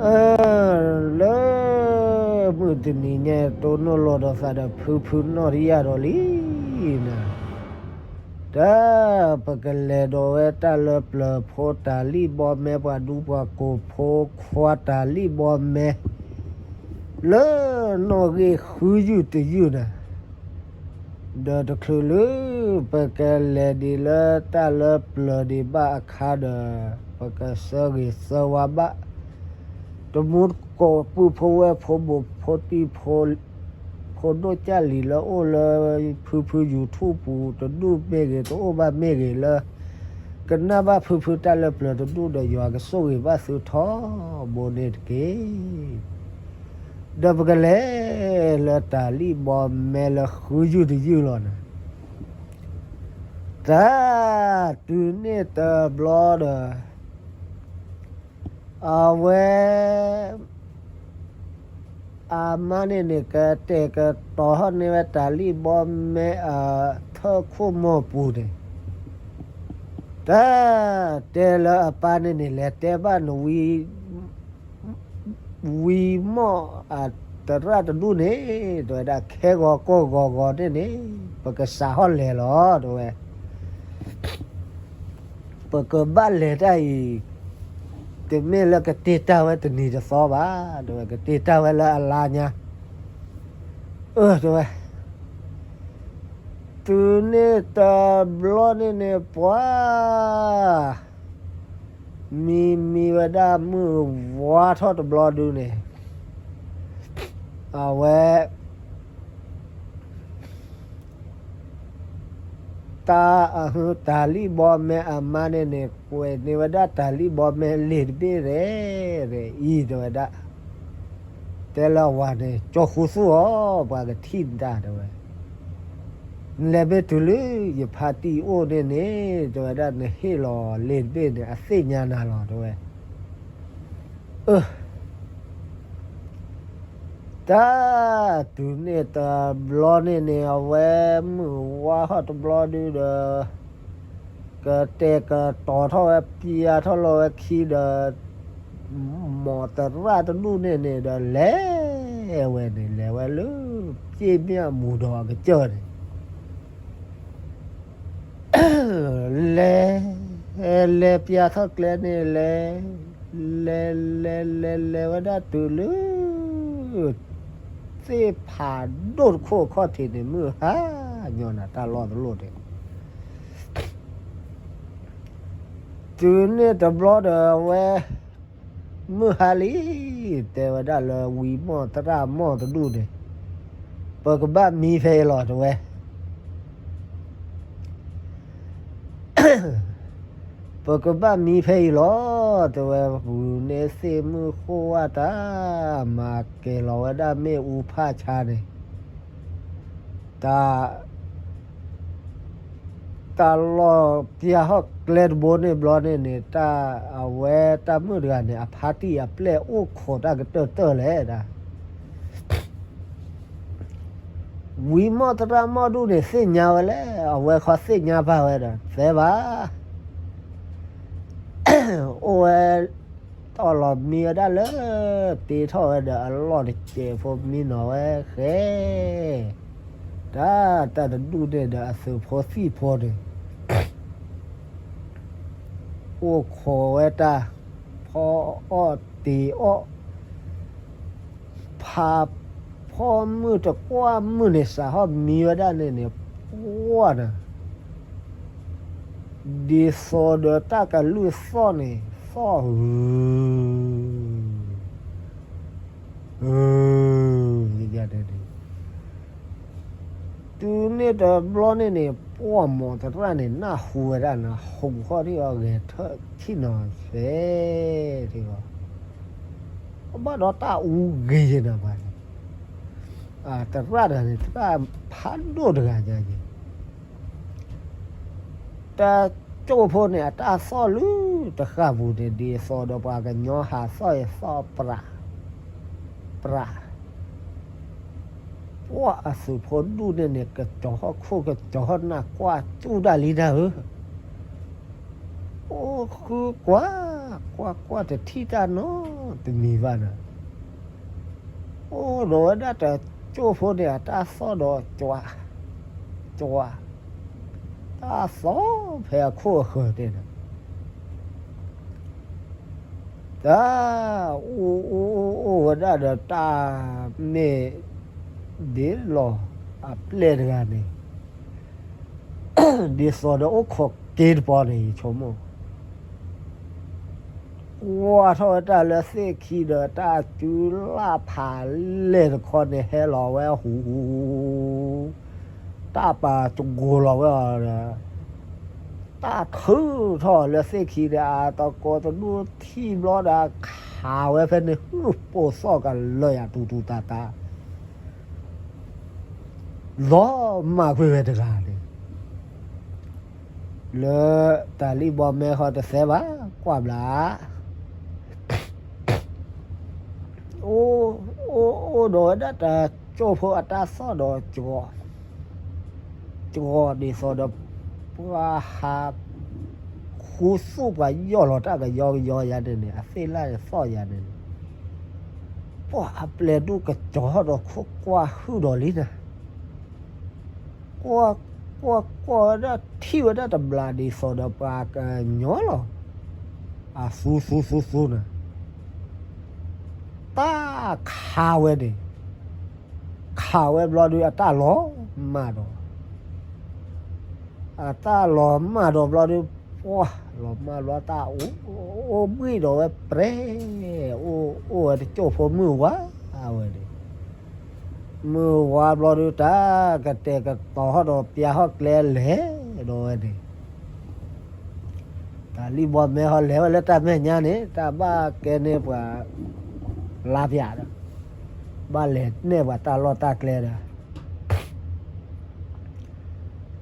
အၢ လၢမုၢ်တနံၤညါ တိၢ်နီၣ်လိာ်ဒီးသးဒီးဖုဖုနီၢ်တယၢ်ဒီးလံနၤ, တၢ်ပကလဲၤဒီးဝဲတၢ်လၢပျၢၤဖိတၢ်လံၣ်ဘီမဲ ပှၤဒူပှၤကိၢ်ဖိခွါတၢ်လံၣ်ဘီမဲ လၢနီၣ်ဂံၢ်ဃုယုၢ်တယုၢ်နၤ, ဒီးတချုးလၢ ပကလဲၤဒံးလၢတၢ်လၢပျၢၤဒံးဘၣ်အခါဒီး ပကဆၢဂ့ၤဆၢဝါဘၣ် တမူတကိးပုၢ်ဖိဝဲၢ်ဖိဘူးဖိတံၢ်ဖိ ဖိဒိၣ်ကၢ်လံၤလၢအိၣ်လၢ ဖုဖု YouTube ပူၤ တဒူၣ်မ့ၢ်ဂ့ၤ တအိၣ်ဘၣ်မ့ၢ်ဂ့ၤ လၢကနၣ်ဘၣ်ဖုဖုတၢ်လၢပျၢၤတဒူၣ်ဒီး ယွၤကဆိၣ်ဂ့ၤဘၣ်သုထီဘိန့ၣ်တက့ၢ်. ဒီးပကလဲၤလၢတၢ်လံၣ်ဘီမဲလၢဃုယုၢ်တယုၢ်လီၤနၤ, တၢ်တုၤန့ၣ်တဘျီဒီး အဝဲ အမါန့ၣ်န့ၣ် ကတဲာ်ကတီၤထီၣ်န့ၢ်ဝဲတၢ်လံၣ်ဘီမဲအထၢၣ်ခိၣ်မိၢ်ပူၤန့ၣ်, တၢ်တဲလၢအပၢ်န့ၣ်န့ၣ် လဲၤတဲဘၣ်နဝံ ဝံမီၢ်အသရၣ်တဒူၣ်န့ၣ် တဲဝဲဒၣ် ခဲဂီၤကိၢ်ဂီၤဂီၤန့ၣ်န့ၣ် ပကစးထီၣ်လဲၤလီၤ တဲဝဲ. ပကဘၣ်လဲၤတၢ်အံၤ တမ့ၢ်လၢကတ့တၢ်ဝဲတနံၤတသီဘၣ် တဲဝဲ, ကတ့တၢ်ဝဲလၢအလါညါ, အၢ တဲဝဲ. တုၤန့ၣ်တဘျီန့ၣ်န့ၣ် ပှၤ မံမံဝဲဒၣ်မုၢ်ဝါထီၣ်တဘျီဒုန့ၣ် အဝဲ တၢ်အဟု တၢ်လံၣ်ဘီမဲအမါန့ၣ်န့ၣ် ကွဲးန့ၢ်ဝဲဒၣ်တၢ်လံၣ်ဘီမဲလ့ၤတဘ့ၣ် ရဲၣ်အံၤ တဲဝဲဒၣ်, တဲလၢဝၤန့ၣ် ကၠီဃူသူၣ်အီၤ ပှၤကထံၣ်နတၢ် တဲဝဲ. နလဲၤမ့ၢ်တုၤလၢယဖါတံၢ်အိၣ်န့ၣ်န့ၣ် တဲဝဲဒၣ် နဟ့ၣ်လီၤလ့ၤတဘ့ၣ်န့ၣ် အသ့ၣ်ညါနၤလီၤ တဲဝဲ. အၢ တၢ်တုၤန့ၣ်တဘျီန့ၣ်န့ၣ် အဝဲမုၢ်ဝါထီၣ်တဘျီဒုဒီး ကတဲာ်ကတီၤထီၣ်ဝဲ ပျၢ်ထီၣ်လီၤဝဲခံဒီး မီၢ်သရၣ်တဒူၣ်န့ၣ်န့ၣ်ဒီး လဲၤဝဲန့ၣ် လဲၤဝဲလၢ ပျ့ၣ်မ့ၣ်အမူၤဒီးအကစၢၢ်န့ၣ် လဲၤ လဲၤပျၢ်ထီၣ်ကျဲန့ၣ် လဲၤ လဲၤ လဲၤ လဲၤ လဲၤဝဲဒၣ်တုၤလၢ သ့ၣ်ဖးဒိၣ်တခိၣ်အခီၣ်ထံးန့ၣ် မုၢ်ဟါညီနၤ တၢ်လီၢ်တလီၢ်န့ၣ် တုၤန့ၣ်တဘျီဒီးအဝဲ မုၢ်ဟါလံ, တဲဝဲဒၣ်လၢဝံမီၢ်သရၣ်မီၢ်တဒူၣ်န့ၣ်, ပကဘၣ်မံဖဲအံၤလီၤ တဲဝဲ. ပကဘၣ်မံဖဲအံၤလီၤ တဲဝဲ. ပူၤန့ၣ်သ့ၣ်မုၢ်ဃိၣ်ဝၣ်တၢ် မၤကဲၤလီၤဝဲဒၣ်မ့ၣ်အူဖၣ်ဆါန့ၣ် တၢ် တၢ်လီၢ်ပျၢ်ထီၣ်ကျဲတဘိန့ၣ်ဘျီန့ၣ်န့ၣ် တၢ်အဝဲတၢ်မုၣ်တဂၤန့ၣ် အဖါတံၢ်အပျဲၢ်အိၣ်ခိးတၢ်ကတၢၢ်တၢၢ်လဲၣ်ဒၣ် ဝံမီၢ်သရၣ်မီၢ်ဒူၣ်န့ၣ် သ့ၣ်ညါဝဲလဲၣ်, အဝဲခီသ့ၣ်ညါဘၣ်ဝဲဒီး သဲဘၣ် အိၣ်ဝဲ တီၢ်လီၤမံဝဲဒၣ်လၢ တ့ထီၣ်ဝဲဒီးအလီၢ်တစဲးဖိမံနီၤဝဲဃဲ, တၢ် တၢ်တဒူၣ်န့ၣ်ဒီးအသုးဖိသံၣ်ဖိန့ၣ် အိၣ်ခိးဝဲတၢ် ဖီအီၣ်တ့ၤအီၣ် ဖးဖီမုၢ်တကွၢ်မုၢ်န့ၣ် စးထီၣ်မံဝဲဒၣ်န့ၣ်န့ၣ် ပှၢ်နၤ ဒ်သိးဒီးတၢ်ကလုၢ်သီၣ်န့ၣ် သီၣ်ဧၢ ဧၢ တုၤန့ၣ်တဘျီန့ၣ်န့ၣ် ပှၢ်မီၢ်သရၣ်န့ၣ် နၢ်ဟူဝဲဒၣ်နၤ ဟူးဃီၣ်ထံၣ်အီၤဂဲၤထၢၣ်ထံၣ်နီၤဖဲ ထံၣ်အီၤ ဘၣ်ဒီးတၢ်အူဂ့ၤယဲၢ်နၤဘၣ်န့ၣ် သရၣ်တဂၤန့ၣ် သရၣ်ဖးဒိၣ်တဂၤညါယဲၢ် တၢ်ကၠိဖိန့ၣ် အတၢ်သီၣ်လၢတဃၣ်ပူၤန့ၣ် ဒ်သိးဒီးပှၤကညီဟးသီၣ်အံၤသီၣ်ပြး ပြး ပှၢ်အသုးဖိဒူၣ်န့ၣ်န့ၣ် ကကၠီၤဟီၣ်ခိၣ် ကကၠီၤဟီၣ်နၢ် ကွၢ်တူၢ်တၢ်လံတၢ်ဧၢ, အိၣ်ဃုကွၢ် ကွၢ်ကွၢ်တထံၣ်တၢ်နီတမံၤဘၣ်ဒီး, အိၣ်ဒီးဝဲဒၣ်တကၠိၢ်ဖိန့ၣ် အတၢ်သီၣ်ဒီးကွၢ်, ကွၢ်, တၢ်သီၣ်ဖဲအခိၣ်အဃၢၤန့ၣ်ဒီး တၢ် အိၣ်အိၣ်အိၣ်အိၣ်ဝဲဒၣ်ဒီးတၢ်မ့ၢ်ဒ်လီၤအပျဲၢ်တဂၤန့ၣ်, ဒ်သိးဒီးအိၣ်ခိးက့ၤတပီၤန့ၣ် ယဆိကမိၣ် ကွၢ်ထီၣ်ဝဲတၢ်လၢသ့ၣ်ခံဒီး တၢ်စုလၢ်ဖးလဲၢ်တခီန့ၣ် ဟဲလီၤဝဲဟူး, တၢ်ပာ်တကိၤလီၤဝဲအီၤဒီး တၢ်ထုးထီၣ်လၢသ့ၣ်ခံဒီး အတကိးတဒူၣ်ထံၣ်ဘျီဒီး ခးဝဲဖဲန့ၣ် ဟူးပိာ်သီၣ်ကလၢာ်ယၤ တူၤတူၤတၢ်တၢ် လီၤမၢ်ကွံာ်ဝဲတဂၤန့ၣ်, လၢတၢ်လံၣ်ဘီမဲဟီတသဲဘၣ် ကွၢ်ဘျါ, အိၣ် အိၣ် အိၣ်ဒီးဝဲဒၣ်တကၠိၢ်ဖိအတၢ်သီၣ်ဒီး ကီၤဒ်သိးဒီး ပှၤဟး ဃူသူၣ်ပှၤယီၢ်လီၤတၢ်ကယီကယီယၤန့ၣ်န့ၣ် အသ့ၣ်လၢ်သီၣ်ယၤန့ၣ်န့ၣ်, ပှၤအပျဲၢ်ဒူၣ်ကကၠီၤထီၣ်ဒီးခိၣ်ကွၢ်ဟုၣ်ဒီးလံန့ၣ်, ကွၢ် ကွၢ် ကွၢ်ဝဲဒၣ်ထံၣ်ဝဲဒၣ်တဘျီဒ်သိးဒီးပှၤကညီလီၤ, အသူသူသူသူန့ၣ် တၢ်ခးဝဲန့ၣ်, ခးဝဲဘျီဒုးအတၢ်လီၤမၢ်ဒီး, အတၢ်လီၤမၢ်ဒီးဘျီဒုး, ပှၢ်လီၤမၢ်ဘျီတၢ်အိၣ်, အိၣ်ဘှံးဒီးဝဲပြဲ, အိၣ် အိၣ်ဝဲတကၠိၢ်ဖိမုၢ်ဝါဝဲန့ၣ်, မုၢ်ဝါဘျီဒုးတၢ်ကတဲာ်ကတီၤဟီၣ်ဒီးပျၢ်ဟီၣ်ကျဲလဲၤဒီးဝဲန့ၣ် တၢ်လံၣ်ဘီမဲဟီလဲၤဝဲလၢတၢ်မဲာ်ညါန့ၣ် တၢ်ဘၣ်ကဲန့ၢ်ပှၤ လါပျၢ်ဒီး ဘၣ်လဲၤနဲၣ်ပှၤတၢ်လီၢ်တၢ်ကျဲဒီး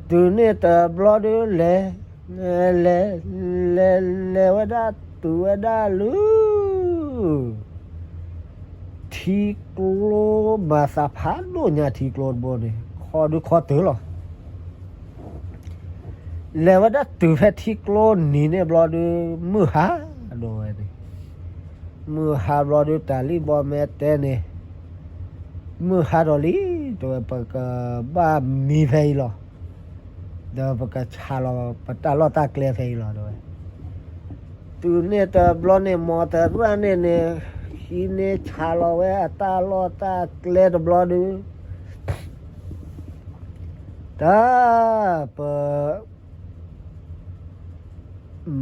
တုၤန့ၣ်တဘျီဒုးလဲၤ, လဲၤ, လဲၤ, လဲၤဝဲဒၣ်တုၤဝဲဒၣ်လၢ ထံကျိ မၤသးဖးဒိၣ်ညါထံကျိတဘိန့ၣ် ခီဒုခီတုၤလီၤ. လဲၤဝဲဒၣ်တုၤဖဲထံကျိနံၤန့ၣ်ဘျီဒုး မုၢ်ဟါဒီးဝဲန့ၣ်, မုၢ်ဟါဘျီဒုး တၢ်လံၣ်ဘီမဲတဲန့ၣ်, မုၢ်ဟါဒီးလံ တဲဝဲ ပကဘၣ်မံဖဲအံၤလီၤ. ဒီးပကဆါလီၤပတၢ်လီၢ်တၢ်ကျဲဖဲအံၤလီၤ တဲဝဲ. တုၤန့ၣ်တဘျီန့ၣ် မီတရၣ်န့ၣ်န့ၣ် ဟံးန့ၢ်ဆါလီၤဝဲအတၢ်လီၢ်တၢ်ကျဲတဘျီဒုး တၢ်ပ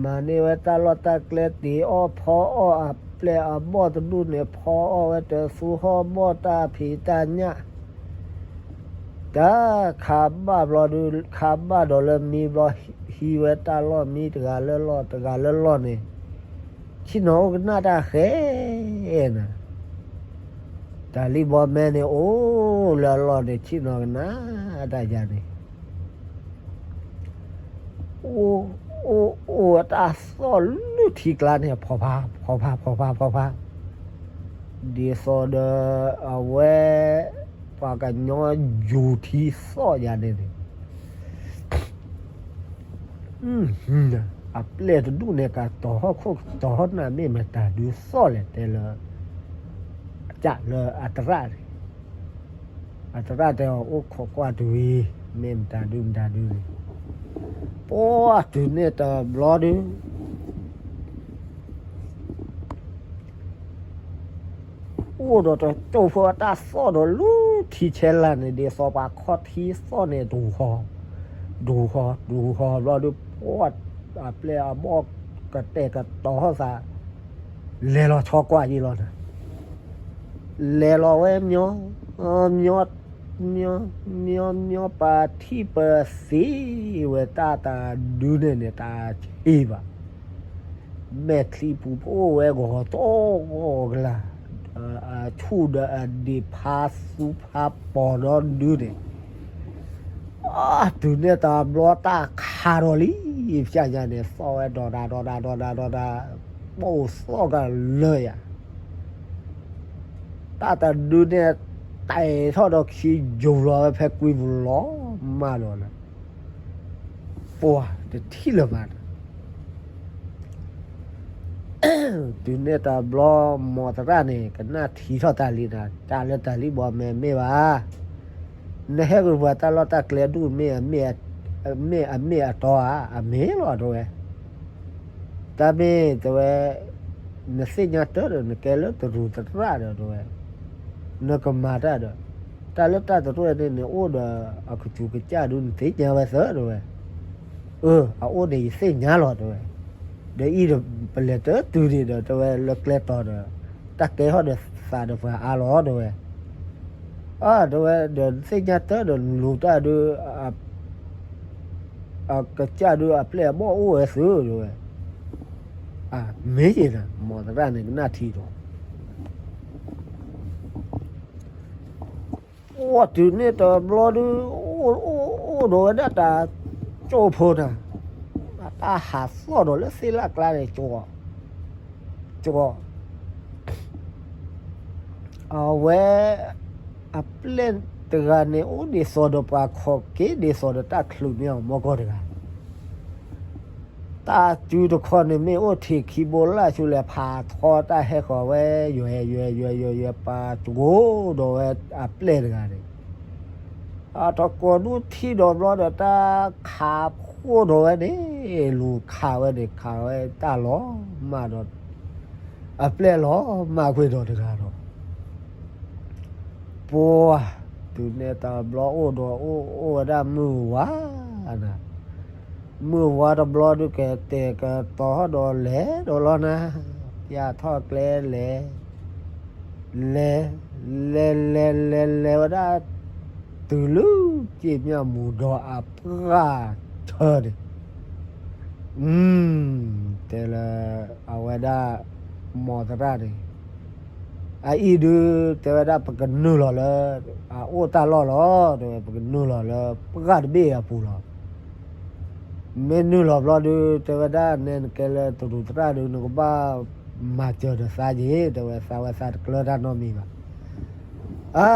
မၤန့ၢ်ဝဲတၢ်လီၢ်တၢ်ကျဲ တ့အီၣ်ဖီအီၣ်အပျဲၢ်အဘီၣ်တဒူၣ်န့ၣ် ဖီအီၣ်ဝဲတသူဟီၣ်ဘီၣ်တၢ်ဖံးတၢ်ညၣ်, တၢ်ခးဘၣ်ဘျီဒုး ခးဘၣ်ဒီးလၢမံဘျီ ဟံးဝဲတၢ်လီၢ်မံတဂၤလၢလီၢ် တဂၤလၢလီၢ်န့ၣ် ဆ့ၣ်နီၤအိၣ်ကနၣ်တၢ်ဃဲနၤ, တၢ်လံၣ်ဘီမဲန့ၣ် အိၣ်လၢအလီၢ်န့ၣ် ဆ့ၣ်နီၤကနၣ်တၢ်ယၤန့ၣ် အိၣ် အိၣ် အိၣ်ဝဲတၢ်သီၣ်လၢထံကျါန့ၣ် ဖီဖါ ဖီဖါ ဖီဖါ ဖီဖါ, ဒ်သိးဒီးအဝဲ ပှၤကညီယူၤထံသီၣ်ယၤန့ၣ်န့ၣ် အပျဲၢ်တဒူၣ်န့ၣ် ကတီၤဟီၣ်ခိၣ်ကတီၤဟီၣ်နၢ် မ့ၢ်မတၤဒုးသီၣ်လဲၣ် တဲလၢ ကးလၢအသရၣ်န့ၣ် အသရၣ်တဲအီၤ အိၣ်ခိးကွၢ်တဝံၤ မ့ၢ်မတၤဒုမတၤဒုန့ၣ် ပှၢ်တုၤန့ၣ်တဘျီဒုး အိၣ်ဒီးတကၠိၢ်ဖိအတၢ်သီၣ်ဒီးလၢထံဆဲလၢ်န့ၣ် ဒ်သိးပှၤခီထံသီၣ်န့ၣ် ဒူဟီ ဒူဟီ ဒူဟီဘျီဒုး ပှၢ်အပျဲၢ်အဘီၣ်ကတဲာ်ကတီၤသး လဲၤလီၤဆီကွၢ်ယံၤလီၤဒီး လဲၤလီၤဝဲ မညီ မညီ မညီ မညီ ပာ်ထံၣ်ပသ့ဝဲတၢ်တဒုန့ၣ်န့ၣ် တၢ်ဆံးဘၣ် မဲာ်ချံပူၤဖှိၣ်ဝဲဂီၤတဂီၤကလၤ ဆူၣ်ဒီးအဒံးဖးသူဖးပီၤဒီဒုန့ၣ် တုၤန့ၣ်တဘျီတၢ်ခးဒီးလံ ဖျဲညါန့ၣ် သီၣ်ဝဲဒီးဒၣ်ဒီးဒၣ်ဒီးဒၣ်ဒီးဒၣ် ပိာ်သီၣ်ကလၢာ်ယၤ တၢ်တဒုန့ၣ် တဲာ်ထီၣ်ဒီးခံယိၤလီၤဝဲဖဲကွံပူၤလီၤမၢ်ဒီးလၢ ပှၤတထံၣ်လၢၤဘၣ်ဒီး တုၤန့ၣ်တဘျီ မိၢ်သရၣ်န့ၣ် ကနၣ်ထံထီၣ်တၢ်လံနၤ, တၢ်လၢတၢ်လံၣ်ဘီမ့ၢ်မ့ၢ်ဘၣ်, နဟဲကပှၤတၢ်လီၢ်တၢ်ကျဲဒူၣ်မ့ၢ် မ့ၢ်အမ့ၢ်အတီဧါ, အမ့ၢ်လီၤတဲဝဲ. တၢ်မ့ၢ်တဲဝဲ, နသ့ၣ်ညါတၢ်ဒီး နကဲလၢတရူးသရၣ်ဒီးတဲဝဲ, နကမၤတၢ်ဒီး, တၢ်လၢတၢ်တရူးန့ၣ် နအိၣ်ဒီးအကစူၤကစၢ်ဒုး နသ့ၣ်ညါဝဲသၢတဲဝဲ. အၢ အအိၣ်န့ၣ်ယသ့ၣ်ညါလီၤတဲဝဲ. ဒီးအံၤဒီး ပလဲၤတတုၤန့ၣ်ဒီးတဲဝဲ လၢကျဲတီၤဒီး တၢ်ကဲထီၣ်ဒီးသးဒီးပှၤအါလီၤတဲဝဲ. အတဲဝဲ ဒီးသ့ၣ်ညါတၢ်ဒီး နလူၤတၢ်ဒုး အကစၢ်ဒုးအပျဲၢ်အဘီၣ်အိၣ်ဝဲသုတဲဝဲ. မ့ၢ်ယဲနၤ မိၢ်သရၣ်န့ၣ်ကနၣ်ထံဒီး အိၣ်တုၤန့ၣ်တဘျီဒုး အိၣ်ဒီးဝဲဒၣ်တၢ်ကၠိဖိတၢ်, တၢ်ဟးသီၣ်ဒီးလၢသ့ၣ်လၢ်ကျါန့ၣ် ကၠီ အဝဲ အပျဲၢ်တဂၤန့ၣ် အိၣ်ဒ်သိးဒီးပှၤခီၣ်က့ၤ ဒ်သိးဒီးတၢ်ချုးမ့ၢ်အီၤမီၢ်ကီၢ်တဂၤ တၢ်စုတခီန့ၣ် မ့ၢ်အိၣ်ထံးခံဘိလၢ်ဆူလဲၣ် ဖးထီတၢ်ဟဲဃီၤဝဲ ယွဲယွဲယွဲယွဲယွဲ ပာ်ကၠိဒီးဝဲအပျဲၢ်တဂၤန့ၣ် အတကိးဒူၣ်ထံဒီးဘျီဒီး တၢ်ခးဖှိၣ်ဒီးဝဲန့ၣ် လူၤခးဝဲန့ၣ် ခးဝဲတၢ်လီၤမၢ်ဒီး အပျဲၢ်လီၤမၢ်ကွံာ်ဒီးတဂၤဒီး ပှၤ တုၤန့ၣ်တဘျီအိၣ်ဒီးအိၣ် အိၣ်ဝဲဒၣ်မုၢ်ဝါနၤ, မုၢ်ဝါတဘျီဒုး ကတဲာ်ကတီၤဒီးလဲၤဒီးလီၤနၤ, ပျၢ်ထီၣ်ကျဲလဲၤ, လဲၤ, လဲၤလဲၤလဲၤလဲၤဝဲဒၣ် တုၤလၢက့မၠၣ်မူၤဒီးအပှၢ်ထၢန့ၣ် တဲလၢအဝဲဒၣ် မိၢ်သရၣ်န့ၣ် အအံၤဒုး တဲဝဲဒၣ် ပကနုာ်လီၤလၢ အအိၣ်တၢ်လီၢ်လီၤ တဲဝဲ ပကနုာ်လီၤလၢပှၢ်တဘ့ၣ်အပူၤလီၤ. မ့ၢ်နုာ်လီၤဘျီဒုး တဲဝဲဒၣ် နဲနကဲလၢတရူးသရၣ်ဒုး နကဘၣ်မၤစၢၤဒီးသးက့ၤ တဲဝဲ သးဝဲသးတကျၢတၢ်နီတမံၤဘၣ်. အါ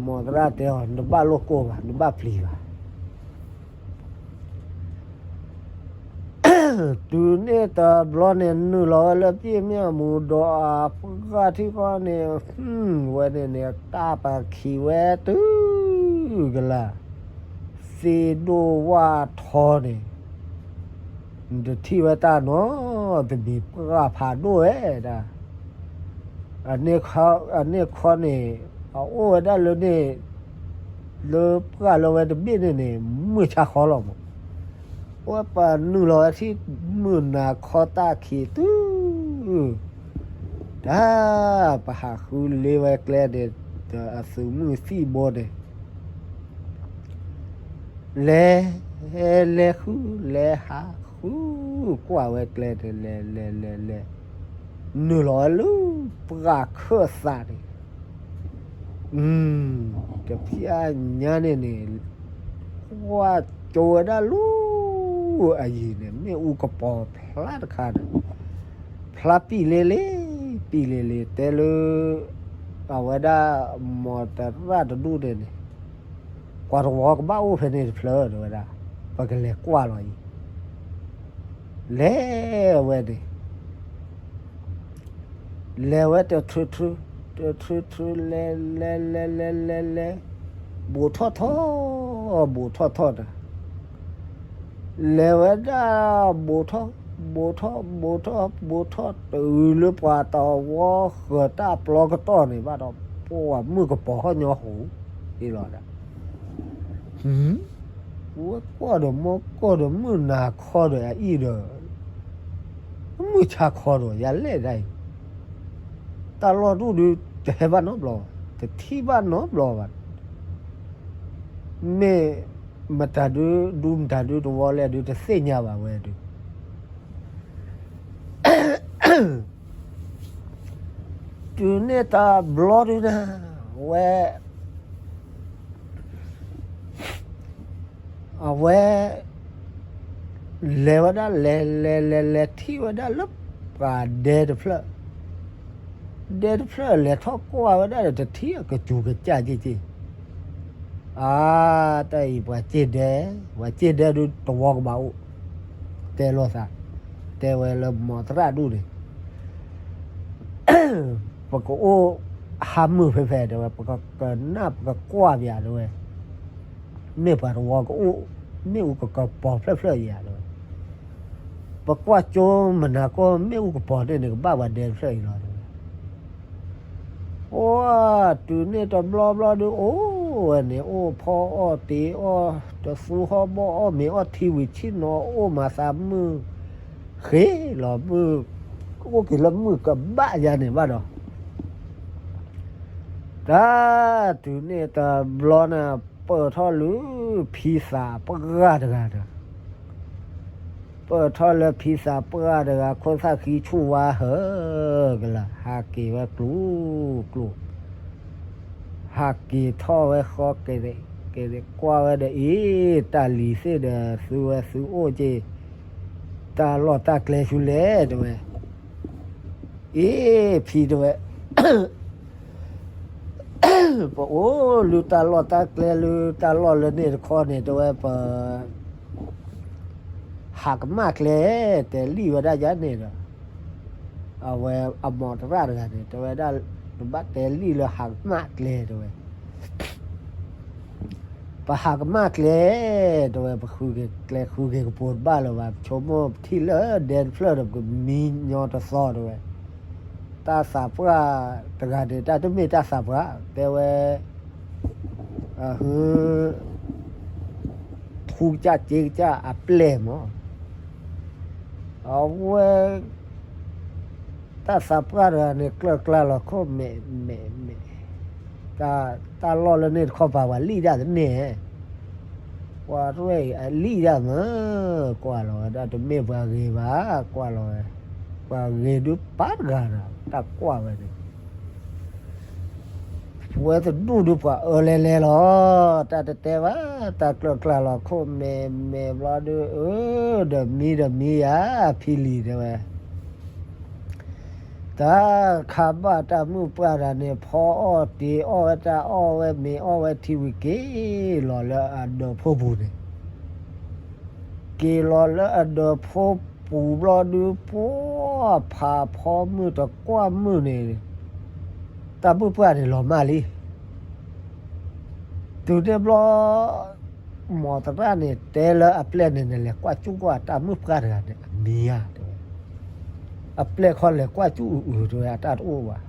မိၢ်သရၣ်တဲအီၤ နဘၣ်လိၣ်ကိၢ်ဘၣ် နဘၣ်ပျံၤဘၣ်. တုၤန့ၣ်တဘျီန့ၣ် နုာ်လီၤဝဲလၢပျၢ်မၠၣ်မူၤဒီးအပှၢ်ထံဃီန့ၣ် ဝဲန့ၣ်န့ၣ် တၢ်ပာ်ခံးဝဲတုၤကလၤ သ့ၣ်ဒိၣ်ဝၣ်ထီန့ၣ် နတထံၣ်ဝဲတၢ်နီတမံၤ ပှၢ်ဖးဒိၣ်ဝဲဒၣ် အန့ၣ်ခီန့ၣ် အအိၣ်ဝဲဒၣ်လၢန့ၣ် လၢပှၢ်လၢဝဲတဘ့ၣ်န့ၣ်န့ၣ် မုၢ်ဆါခီလီၤမး. အဝဲပနုာ်လီၤဝဲထံၣ်မုၢ်နၤခီတၢ်ခံးတုၤ တၢ်ပဟးဃုလ့ဝဲကျဲန့ၣ် ဒီးအသုးမုၢ်သံၣ်ဘိန့ၣ် လဲၤ လဲၤဃု လဲၤဟးဃု ကွၢ်ဝဲကျဲန့ၣ် လဲၤ လဲၤ လဲၤ လဲၤ နုာ်လီၤဝဲလၢပှၢ်ခၢၣ်သးန့ၣ် တဖျၢၣ်ညါန့ၣ်န့ၣ် ကွၢ်ကၠိဝဲဒၣ်လၢအယံၤန့ၣ် မ့ၣ်အူကပီၤဖျါတခါန့ၣ် ဖျါပံာ်လ့လ့ ပံာ်လ့လ့ တဲလၢ အဝဲဒၣ် မိၢ်သရၣ်တဒူၣ်န့ၣ်န့ၣ် ကွၢ်တဝီကဘၣ်အိၣ်ဖဲန့ၣ်တဖျၢၣ်တဲဝဲဒၣ် ပကလဲၤကွၢ်လီၤအံၤ လဲၤဝဲန့ၣ် လဲၤဝဲတထြူထြူ တထြူထြူ လဲၤ လဲၤ လဲၤ လဲၤ လဲၤ လဲၤ ဘူးထီၣ်ထီၣ် ဘူးထီၣ်ထီၣ်တၢ် လဲၤဝဲဒၣ် ဘူးထီၣ် ဘူးထီၣ် ဘူးထီၣ် ဘူးထီၣ် တုၤလၢပှၤတဝီဃၢၤတၢ်ပျီကတီၢ်န့ၣ်ဘၣ်ဒီး ပှၢ်မုၢ်ကပီၤဟီၣ်ညီဟူး ဟ့ၣ်လီၤဒၣ် ဝဲကွၢ်ဒီးမီၢ်ကီၢ်ဒီးမုၢ်နၤခီဒီးအအံၤဒီး မုၢ်ဆါခီဒီးယလဲၣ်ဒၣ်အံၤ တၢ်လီၢ်ဒူၣ်ဒုး တဟဲဘၣ်နီတဘျီဘၣ် တထံၣ်ဘၣ်နီတဘျီဘၣ် မ့ၢ်မတၤဒုး ဒူမတၤဒုးတဝီလဲၣ်ဒုး တသ့ၣ်ညါဘၣ်ဝဲဒုး တုၤန့ၣ်တဘျီဒုးနၤ ဝဲ အဝဲ လဲၤဝဲဒၣ်လဲၤလဲၤလဲၤလဲၤထံၣ်ဝဲဒၣ်လၢပှၤဒဲတဖျၢၣ် ဒဲတဖျၢၣ်လဲၤထီၣ်ကွၢ်ဝဲဒၣ်ဒီး တထံၣ်အကစူၤကစၢ်က့ၢ်က့ၢ် အါ တၢ်အံၤပှၤစ့ၢ်ဒဲ ပှၤစ့ၢ်ဒဲဒုးတဝီကဘၣ်အိၣ် တဲလိာ်သး တဲဝဲလၢမိၢ်သရၣ်ဒူၣ်န့ၣ် ပကအိၣ်ဟါမုၢ်ဖဲဖဲတဲဝဲ, ပကကနၣ်ပကကွၢ်ပယၤတဲဝဲ, မ့ၢ်ပှၤတဝီကအိၣ်, မ့ၣ်အူကကပီၤဖျၢၣ်ဖျၢၣ်အံၤဧါတဲဝဲ, ပကွၢ်ကၠိမနၤကိၢ် မ့ၣ်အူကပီၤန့ၣ်န့ၣ် ကဘၣ်ပှၤဒဲတဖျၢၣ်အံၤလီၤတဲဝဲ. အိၣ်တုၤန့ၣ်တဘျီဘျီဒုး အိၣ်ဝဲန့ၣ် အိၣ်ဖီအီၣ်တ့ၤအီၣ် တသူဟီၣ်ဘီၣ်အီၣ်မ့ၤအီၣ်ထံဝံၤဆ့ၣ်နီၤ အိၣ်မၤသးမုၢ် ဃ့လီၤမုၢ်, အိၣ်က့ၤလၢမုၢ်ကဘၣ်ယါန့ၣ်ဘၣ်ဒီး, တၢ်တုၤန့ၣ်တဘျီန့ၣ် ပၢၢ်ထီၣ်လၢဖံသးပှၢ်တဂၤဒီး ပၢၢ်ထီၣ်လၢဖံသးပှၢ်တဂၤ ခိၣ်သၣ်ဃံဆူၣ်ဝါဟၢကလၤ ဟးက့ၤဝဲကျိၤကျိၤ, ဟးက့ၤထီၣ်ဝဲဃီက့ၤ, က့ၤကွၢ်ဝဲဒီး အ့ တၢ်လံၤသ့ၣ်ဒီး သုဝဲသုအိၣ်က့ၤ တၢ်လီၢ်တၢ်ကျဲဆူလဲၣ်တဲဝဲ, အ့ ဖံတဲဝဲ ပအိၣ်လၢတၢ်လီၢ်တၢ်ကျဲလၢတၢ်လီၢ်လၢန့ၣ်တခီန့ၣ် တဲဝဲပ ဟးကမၣ်ကျဲ တဲလံဝဲဒၣ်ယါန့ၣ်ဒီး, အဝဲအမိၢ်သရၣ်တဂၤန့ၣ် တဲဝဲဒၣ် နဘၣ်တဲလံလၢဟးကမၣ်ကျဲတဲဝဲ, ပဟးကမၣ်ကျဲ တဲဝဲ ပဃုက့ၤကျဲဃုက့ၤကပိၤတဘၣ်လၢၤဘၣ် ပဆိကမိၣ်ပထံၣ်လၢဒဲတဖျၢၣ်ဒီး ပကမံညီတသီတဲဝဲ, တၢ်သးပှၢ်တဂၤန့ၣ် တၢ်တမ့ၢ်တၢ်သးပှၢ် တဲဝဲ အဟ ထူကစၢ်စ့ကစၢ်အပျဲၢ်မး, အဝဲ တၢ်သးပှၢ်တဂၤန့ၣ် ကျၢၢ်ကျါလီၤခိၣ်မဲာ်မဲာ်မဲာ်, တၢ်လီၢ်လၢန့ၣ်တခီပၤ ပှၤလံၣ်ဒၣ်တန့ၢ်, ပှၤတဝဲအံၤအလံၣ်ဒၣ်မး, ကွၢ်လီၤဝဲဒၣ်တမ့ၢ်ပှၤဂ့ၤဘၣ်, ကွၢ်လီၤဝဲ, ပှၤဂ့ၤဒုးပာ်တဂၤဒီး တၢ်ကွၢ်ဝဲန့ၣ် ပဝဲတဒူၣ်ဒုးပှၤအၢလဲလဲလီၤ, တၢ်တတဲဘၣ်, တၢ်ကျၢၢ်ကျါလီၤခိၣ်မဲာ်မဲာ်ဘျီဒုး အၢ ဒီးမံဒီးမံယၤ, ဖံလံၤတဲဝဲ, တၢ်ခါဘၣ်တၢ်မုၣ်ပှၢ်တဂၤန့ၣ် ဖီအီၣ်တ့ၤအီၣ်ဝဲတၢ်အီၣ်ဝဲမ့ၤအီၣ်ဝဲ ထံဝံၤက့ၤလီၤလၢအဒၢးဖိပူၤန့ၣ် က့ၤလီၤလၢအဒၢးဖိပူၤဘျီဒုး ပှၢ်ဖးဖီမုၢ်တကွၢ်မုၢ်န့ၣ်, တၢ်မုၣ်ပှၢ်န့ၣ်လီၤမၢ်လံ. တုၤန့ၣ်ဘျီ မိၢ်သရၣ်န့ၣ် တဲလၢအပျဲၢ်န့ၣ်န့ၣ် လဲၤကွၢ်စူၣ်ကွၢ်တၢ်မုၣ်ပှၢ်တဂၤန့ၣ် အမံၤဧါတဲဝဲ, အပျဲၢ်ခီလဲၤကွၢ်စူၣ်အုးအုးတဲဝဲ အတၢ်တအိၣ်ဘၣ်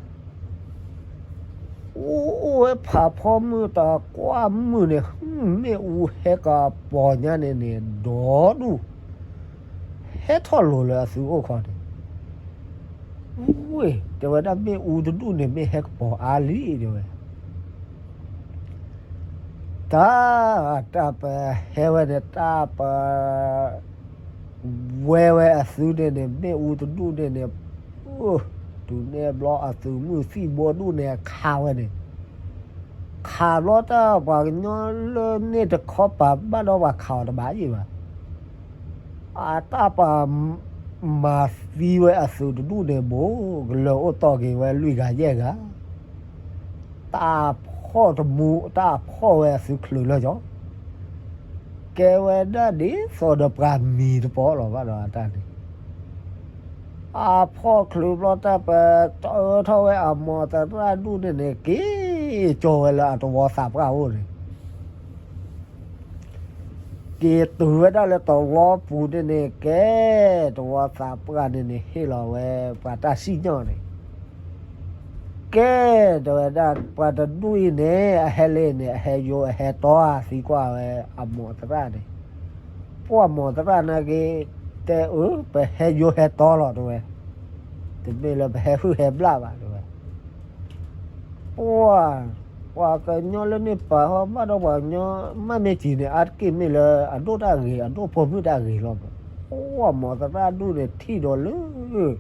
အိၣ်ဝဲဖးဖီမုၢ်တကွၢ်မုၢ်န့ၣ် မ့ၣ်အူဟဲကပီၤညါန့ၣ်န့ၣ် ဒီဒူၣ် ဟဲထီၣ်လိၤလၢအသုအိၣ်ခီန့ၣ်, ဝ့ၢ် တဲဝဲဒၣ်မ့ၣ်အူတဒူၣ်န့ၣ် မ့ၢ်ဟဲကပီၤအါလံတဲဝဲ တၢ် တၢ်ပဟဲဝဲန့ၣ် တၢ်ပ ဝဲဝဲအသုန့ၣ်န့ၣ် မ့ၣ်အူတဒူၣ်န့ၣ်န့ၣ်, တုၤန့ၣ်ဘျီအသုးမုၢ်သံၣ်ဘိဒူၣ်န့ၣ် ခးဝဲန့ၣ်, ခးဘျီတၢ်ပှၤကညီလၢန့ၣ်တခီပၤဘၣ်ဒီးပှၤခးအီၤတဘၣ်ယံၤဘၣ် အတၢ်ပာ် မၤသံဝဲအသုးတဒူၣ်န့ၣ်ဘိ ကလၢာ်အိၣ်တီၢ်က့ၤဝဲလွံၢ်ဂၤယဲၢ်ဂၤ, တၢ်ဖီၣ်တမူ တၢ်ဖီၣ်ဝဲအသုးချုးလၢကၠီ, ကဲဝဲဒၣ်ဒ်သိးဒီးပှၤမံၤတပီလီၤဘၣ်ဒီးအတၢ်န့ၣ်, အဖီၣ်ချုးဘျီတၢ်ပတအၢထီၣ်ဝဲအမိၢ်သရၣ်ဒူၣ်န့ၣ်န့ၣ် က့ၤကၠီၤဝဲလၢအတဝီသးပှၢ်အိၣ်န့ၣ် က့ၤတုၤဝဲဒၣ်လၢတဝီပူၤန့ၣ်န့ၣ် ကဲ တဝီသးပှၢ်န့ၣ်န့ၣ် ဟ့ၣ်လီၤဝဲပှၤတၢ်စံၣ်ညီၣ်န့ၣ်, ကဲ တဲဝဲဒၣ် ပှၤတဒူၣ်အံၤန့ၣ် အဟဲလၢန့ၣ် အဟဲယိအဟဲတီဧါ သံကွၢ်ဝဲအမိၢ်သရၣ်န့ၣ်, ပှၢ်မိၢ်သရၣ်နာ်က့ တဲအၢ ပဟဲယိဟဲတီလီၤတဲဝဲ, တမ့ၢ်လၢပဟဲဟုၣ်ဟဲဘျၣ်ဘၣ်တဲဝဲ ပှၢ် ပှၤကညီလၢန့ၣ်ပာ်ဟီဘၣ်ဒီးပှၤကညီ မ့ၢ်မ့ၢ်စံးန့ၣ် အါတက့ၢ်မ့ၢ်လၢအဒိၣ်တၢ်ဂ့ၤ အဒိၣ်ပိာ်မုၣ်တၢ်ဂ့ၤလီၤ. ပှၢ်မိၢ်သရၣ်ဒူၣ်န့ၣ်ထံၣ်ဒီးလၢ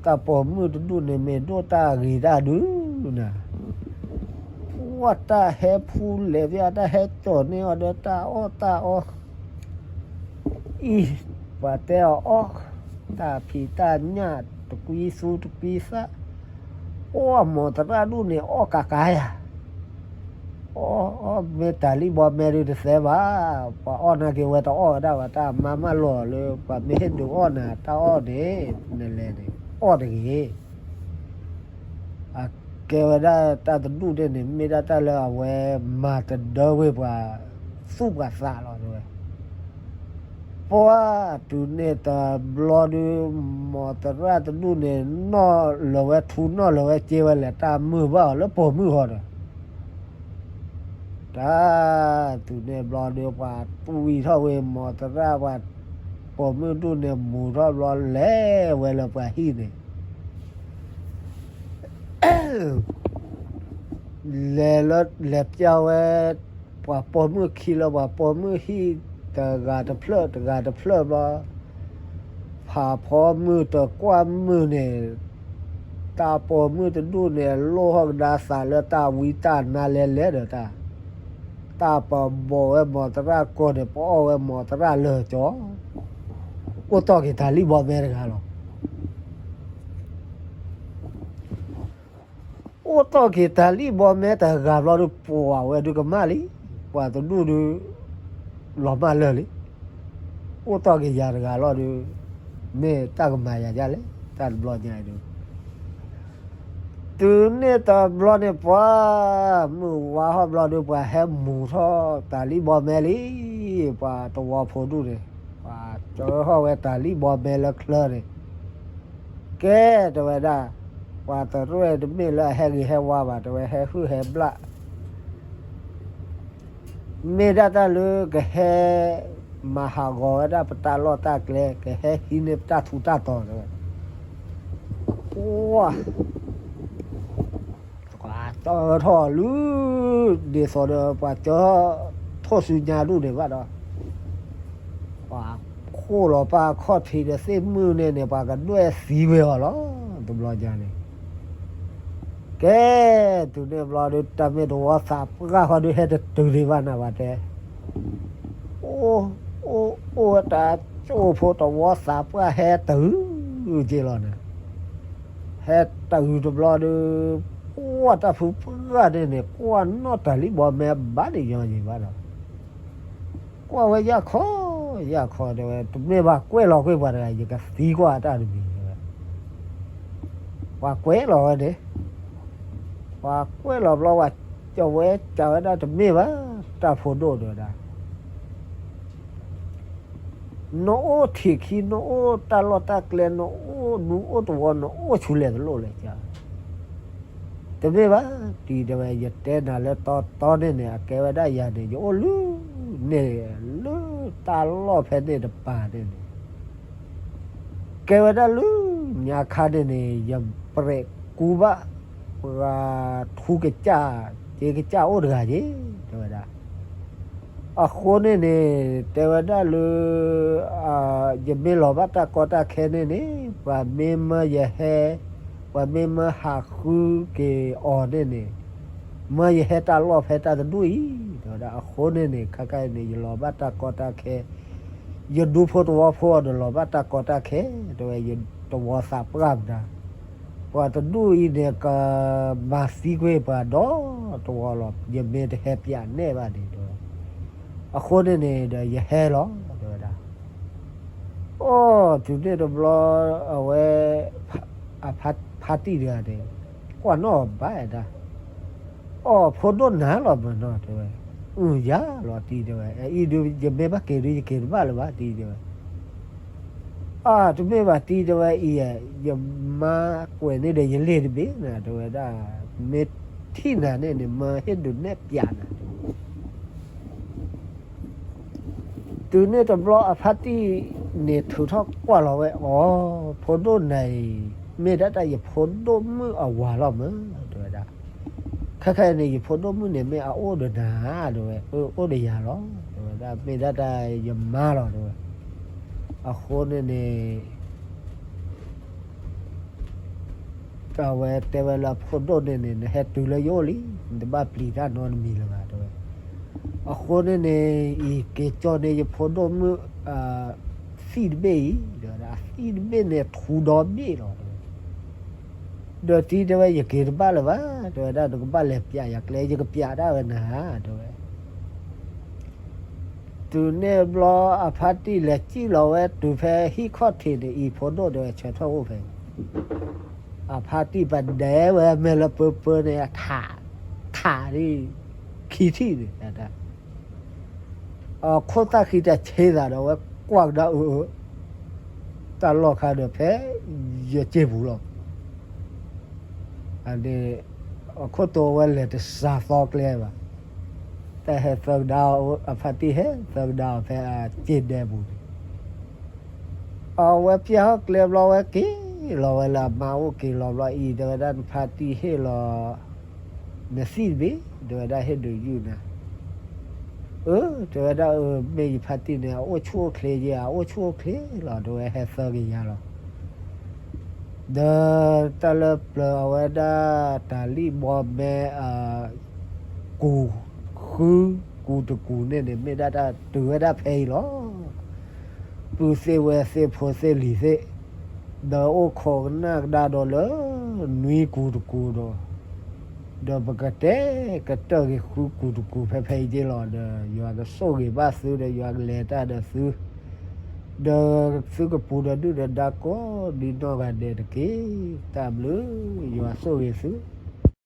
တၢ်ပိာ်မုၣ်တဒူၣ်န့ၣ်မ့ၢ်ဒိၣ်တၢ်ဂ့ၤတၢ်ဒုးနၤ, ပှၢ်တၢ်ဟဲဖူလဲၤဖဲအတၢ်ဟဲကၠီၤန့ၢ်အီၤဒီးတၢ်အီၣ်တၢ်အီ အံၤ ပှၤတဲအီၤအီၣ် တၢ်ဖံးတၢ်ညၣ် တကွံသူတကွံသၣ်, အိၣ်အမိၢ်သရၣ်ဒူၣ်န့ၣ် အီၣ်ကးကးယၤ, အီၣ်အီၣ်မ့ၢ်တၢ်လံၣ်ဘီမဲဒုးတသဲဘၣ်, ပှၤအီၣ်နာ်က့ၤဝဲတအီၣ်ဝဲဒၣ်ဘၣ်, တၢ်မါမၢလီၤလၢ ပှၤမ့ၢ်ဟ့ၣ်ဒုးအီၣ်နၤ တၢ်အီၣ်န့ၣ် နလဲၤန့ၣ် အီၣ်တဂ့ၤ အကဲဝဲဒၣ်တၢ်တဒူၣ်န့ၣ်န့ၣ် မ့ၢ်ဒၣ်တၢ်လၢအဝဲမၤတဒၢဝဲပှၤသူၣ်ပှၤသးလီၤတဲဝဲ. ပှၢ်တုၤန့ၣ်တဘျီဒုး မိၢ်သရၣ်တဒူၣ်န့ၣ် နီၣ်လၢၤဝဲထူ နီၣ်လၢၤဝဲစ့ဝဲလဲၣ် တၢ်မုာ်ဘၣ်အီၤလၢပိာ်မုၣ်ဃီဒီး တၢ်တုၤန့ၣ်ဘျီဒီး ပှၤတွံၢ်ထီၣ်ဝဲမိၢ်သရၣ် ပှၤပိာ်မုၣ်ဒူၣ်န့ၣ် မူၤထီၣ်ဘျီလဲၤဝဲလၢပှၤဟံၣ်န့ၣ် လဲၤလၢ လဲၤပျီဝဲ ပှၤပိာ်မုၣ်ခံလၢပှၤပိာ်မုၣ်ဟံၣ် တဂၤတဖျၢၣ် တဂၤတဖျၢၣ်ဘျီ ဖးဖီမုၢ်တကွၢ်မုၢ်န့ၣ် တၢ်ပိာ်မုၣ်တဒူၣ်န့ၣ် လိၣ်ဟီၣ်ကဒါသးလၢတၢ်ဝံတၢ်နါလဲၤလဲၤဒီးတၢ် တၢ်ပဘီၣ်ဝဲမိၢ်သရၣ်ကီၢ်န့ၣ် ပအီၣ်ဝဲမိၢ်သရၣ်လၢာ်ကၠီ အိၣ်တီၢ်က့ၤတၢ်လံၣ်ဘီမဲတဂၤလီၤ. အိၣ်တီၢ်က့ၤတၢ်လံၣ်ဘီမဲတဂၤဘျီဒုး ပှၤဝဲဒုးကမၣ်လံ, ပှၤတဒူၣ်ဒုး လီၤမၢ်လၢာ်လံ. အိၣ်တီၢ်က့ၤယၤတဂၤလီၤဒုး မ့ၢ်တၢ်ကမၤယၤဒ်လဲၣ် တၢ်တဘျီညါအံၤဒုး တုၤန့ၣ်တဘျီန့ၣ် ပှၤမုၢ်ဝါဟီၣ်ဘျီဒုး ပှၤဟဲမူၤထီၣ်တၢ်လံၣ်ဘီမဲလံ. ပှၤသဝီဖိဒူၣ်န့ၣ် ပှၤကၢထီၣ်ဝဲတၢ်လံၣ်ဘီမဲလၢချၢန့ၣ် ကဲ တဲဝဲဒၣ်, ပှၤတရူၢ်တမ့ၢ်လၢအဟဲဂ့ၤဟဲဝါဘၣ် တဲဝဲ ဟဲဟုၣ်ဟဲဘျၣ် မ့ၢ်ဒၣ်တၢ်လၢကဟဲမၤဟးဂီၤဝဲဒၣ်ပတၢ်လီၢ်တၢ်ကျဲ, ကဟဲဟံးန့ၢ်ပတၢ်ထူးတၢ်တီၤ တဲဝဲ. ပှၤ ပှၤကၢထီၣ်လၢ ဒ်သိးဒီး ပှၤကၢထီၣ်ထီၣ်ဆူညါဒူၣ်န့ၣ်ဘၣ်ဒီး ပှၤခိၣ်လီၤပၢ်ခီၣ်ထံးဒီးသ့ၣ်မုၢ်န့ၣ်န့ၣ် ပှၤကဒွဲၣ်သံဝဲအီၤလီၤ. တဘျီညါန့ၣ် ကဲ တုၤန့ၣ်ဘျီဒုး တၢ်မ့ၢ်တဝီသးပှၢ်ဃီဒုး ဟဲတတုၤဒံးဘၣ်နၤဘၣ်တဲ. အိၣ် အိၣ် အိၣ်ဝဲတၢ်ကၠိဖိတဝီသးပှၢ်ဟဲတုၤက့ၤလီၤန့ၣ်, ဟဲတုၤတဘျီဒုး ပှၢ်တၢ်ဖုပှၢ်န့ၣ်န့ၣ် ကွၢ်နီၣ်တၢ်လံၣ်ဘီမဲဘၣ်န့ၣ်ညီညီဘၣ်ဒီး ကွၢ်ဝဲယၢ်ခီ ယၢ်ခီ တဲဝဲ, တမ့ၢ်ဘၣ်ကွဲးလီၤကွံာ်ပှၤတဂၤ ယကသံကွၢ်အတၢ်တမံၤ တဲဝဲ. ပှၤကွဲးလီၤဝဲန့ၣ်, ပှၤကွဲးလီၤဘျီ ပှၤကဝဲစံးဝဲဒၣ် တမ့ၢ်ဘၣ် တၢ်ဖိဒိၣ် တဲဝဲဒၣ် နအိၣ်ထံးခံ နအိၣ်တၢ်လီၢ်တၢ်ကျဲ နအိၣ်ဒူအိၣ်သဝီ နအိၣ်ဆူလဲၣ်တလိၣ်လဲၣ် တဲဝဲ. တမ့ၢ်ဘၣ် တံၤ တဲဝဲ, ယတဲနၤလၢတီတီန့ၣ်န့ၣ် အကဲဝဲဒၣ်ယၤန့ၣ် ယအိၣ်လၢန့ၣ် လၢတၢ်လီၢ်ဖဲန့ၣ်တပၤန့ၣ်န့ၣ် ကဲဝဲဒၣ်လၢညါခါန့ၣ်န့ၣ် ယပြဲးကူဘၣ် ပှၤထူကစၢ် က့ကစၢ်အိၣ်တဂၤက့ၤ တဲဝဲဒၣ်. အဃိန့ၣ်န့ၣ် တဲဝဲဒၣ်လၢ ယမ့ၢ်လီၤဘၣ်တၢ်ကီတၢ်ခဲန့ၣ်န့ၣ် ပှၤမ့ၢ်မၢယဟဲ ပှၤမ့ၢ်မၢဟးဃုက့ၤအီၤန့ၣ်န့ၣ် မၢယဟဲတၢ်လီၢ်ဖဲတၢ်တဒူၣ်အံၤ တဲဝဲဒၣ်. အဃိန့ၣ်န့ၣ် ခဲခါအံၤန့ၣ် ယလီၤဘၣ်တၢ်ကီတၢ်ခဲ ယဒူဖိသဝီဖိအီၤဒီးလီၤဘၣ်တၢ်ကီတၢ်ခဲ တဲဝဲ, ယတဝီသးပှၢ်မတၤ ပှၤတဒူၣ်အံၤန့ၣ် ကမၤသံကွံာ်ပှၤဒီတဝီလီၤ. ယမ့ၢ်တဟဲပၠးနဲၣ်ဘၣ်န့ၣ် တဲဝဲ. အဃိန့ၣ်န့ၣ်ဒီး ယဟဲလီၤ တဲဝဲဒၣ်. အိၣ် တုၤန့ၣ်တဘျီ အဝဲ အဖါတံၢ်တဂၤန့ၣ် ကွၢ်နီၣ်ဘၣ်ဒၣ် အိၣ် ဖိဒိၣ်နၤလီၤမၢ်နီၤ တဲဝဲ. အု ယၤလီၤတံၤ တဲဝဲ. အအံၤဒုး ယမ့ၢ်ဘၣ်က့ၤဒုး ယက့ၤတဘၣ်လၢၤဘၣ်တံၤ တဲဝဲ. အါ တမ့ၢ်ဘၣ်တံၤ တဲဝဲအံၤ ယမါကွဲးန့ၢ်ဒီးယလ့ၣ်တဘ့ၣ်နၤ တဲဝဲဒၣ်. မ့ၢ်ထံၣ်နၤန့ၣ်န့ၣ် မၢဟ့ၣ်ဒုးနဲၣ်ပၠးနၤ တဲဝဲ. တုၤန့ၣ်တဘျီအဖါတံၢ်န့ၣ် ထုးထီၣ်ကွၢ်လီၤဝဲ အိၣ် ဖိဒိၣ်နၤအံၤ မ့ၢ်ဒၣ်တၢ်ယဖိဒိၣ်မုၣ်အဝၤလီၤမၢ် တဲဝဲဒၣ်. ခဲခါအံၤန့ၣ် ယဖိဒိၣ်မုၣ်န့ၣ် မ့ၢ်အအိၣ်ဒီးနၤဧါ တဲဝဲ. အၢ အိၣ်ဒီးယၤလီၤ တဲဝဲဒၣ်. မ့ၢ်ဒၣ်တၢ်ယမါလီၤ တဲဝဲ. အဃိန့ၣ်န့ၣ် အဝဲတဲဝဲလၢအဖိဒိၣ်န့ၣ်န့ၣ် နဟဲတုၤလၢယအိၣ်လံ နတဘၣ်ပျံၤတၢ်နီတမံၤလၢၤဘၣ် တဲဝဲ. အဃိန့ၣ်န့ၣ် အံၤက့ၤကၠီန့ၢ်ယဖိဒိၣ်မုၣ် သံၣ်တဘ့ၣ်အံၤ တဲဝဲဒၣ်. အသံၣ်တဘ့ၣ်န့ၣ် ထူဒီဘ့ၣ်လီၤ တဲဝဲ. ဒီးတံၤ တဲဝဲ ယက့ၤတဘၣ်လၢၤဘၣ် တဲဝဲဒၣ်. နကဘၣ်လဲၤပၠးယၤကျဲ ယကပၠးဒၣ်ဝဲနၤ တဲဝဲ. တုၤန့ၣ်ဘျီအဖါတံၢ်လဲၤစံၣ်လီၤဝဲတုၤဖဲဟံၣ်ခီၣ်ထံးန့ၣ် အံၤဖိဒိၣ် တဲဝဲ ဆၢထၢၣ်အိၣ်ဖဲ အဖါတံၢ်ပဒဲဝဲမဲာ်လၢပၢပၢန့ၣ် ထး, ထးဒ် ခံထံၣ်န့ၣ်, အခိၣ်သၣ်ဃံတၢ်ဆ့သးဒီးဝဲကွၢ်ကဒါအၢ, တၢ်လီၢ်ခါဒီးဖဲယစ့ၢ်ပူၤလီၤ. အခိၣ်တိဝဲလဲၤတစှၤသီကျဲဘၣ်, တၢ်ဟဲသၢကဒါအီၤ, အဖါတံၢ်ဟဲသၢကဒါအီၤဖဲအစ့ၢ်ဒဲပူၤန့ၣ် အဝဲပျဲဟီၣ်ကျဲဘျီဝဲက့ၤလီၤဝဲလၢ အမါအိၣ်က့ၤလီၤဘျီအံၤ တဲဝဲဒၣ် နဖါတံၢ်ဟ့ၣ်လီၤ နသံၣ်တဘ့ၣ်, တဲဝဲဒၣ် ဟ့ၣ်ဒုးယုၢ်နၤ, အၢ တဲဝဲဒၣ် အၢ မ့ၢ်ယဖါတံၢ်န့ၣ် အအိၣ်ဆူၣ်အိၣ်ချ့ယဲ, အအိၣ်ဆူၣ်အိၣ်ချ့လီၤ တဲဝဲ ဟဲသၢက့ၤယၤလီၤ. ဒီးတၢ်လၢပျၢၤအဝဲဒၣ် တၢ်လံၣ်ဘီမဲ ကူၣ်ဃု ကူၣ်တကူၣ်န့ၣ်န့ၣ် မ့ၢ်ဒၣ်တၢ်တုၤဝဲဒၣ်ဖဲအံၤလီၤ. ပုၢ်သ့ၣ်ဝဲၢ်သ့ၣ်ဖိသ့ၣ်လံၤသ့ၣ်, ဒီးအိၣ်ခိးကနၣ်ကဒါဒီးလၢ နွံကူၣ်တကူၣ်ဒီး, ဒီးပကတဲကတၢၢ်က့ၤဃုကူၣ်တကူၣ်ဖဲဖဲအံၤက့ၤလီၤ. ဒီးယွၤကဆိၣ်ဂ့ၤဘၣ်သု ဒီးယွၤကလဲၤတၢ်ဒီးသု, ဒီးသုကပူၤဒီးဒုၣ်ဒီးဒါကိးဒံနီၢ်ဂၤဒဲးတက့ၢ်. တၢ်ဘျုး, ယွၤဆိၣ်ဂ့ၤသု.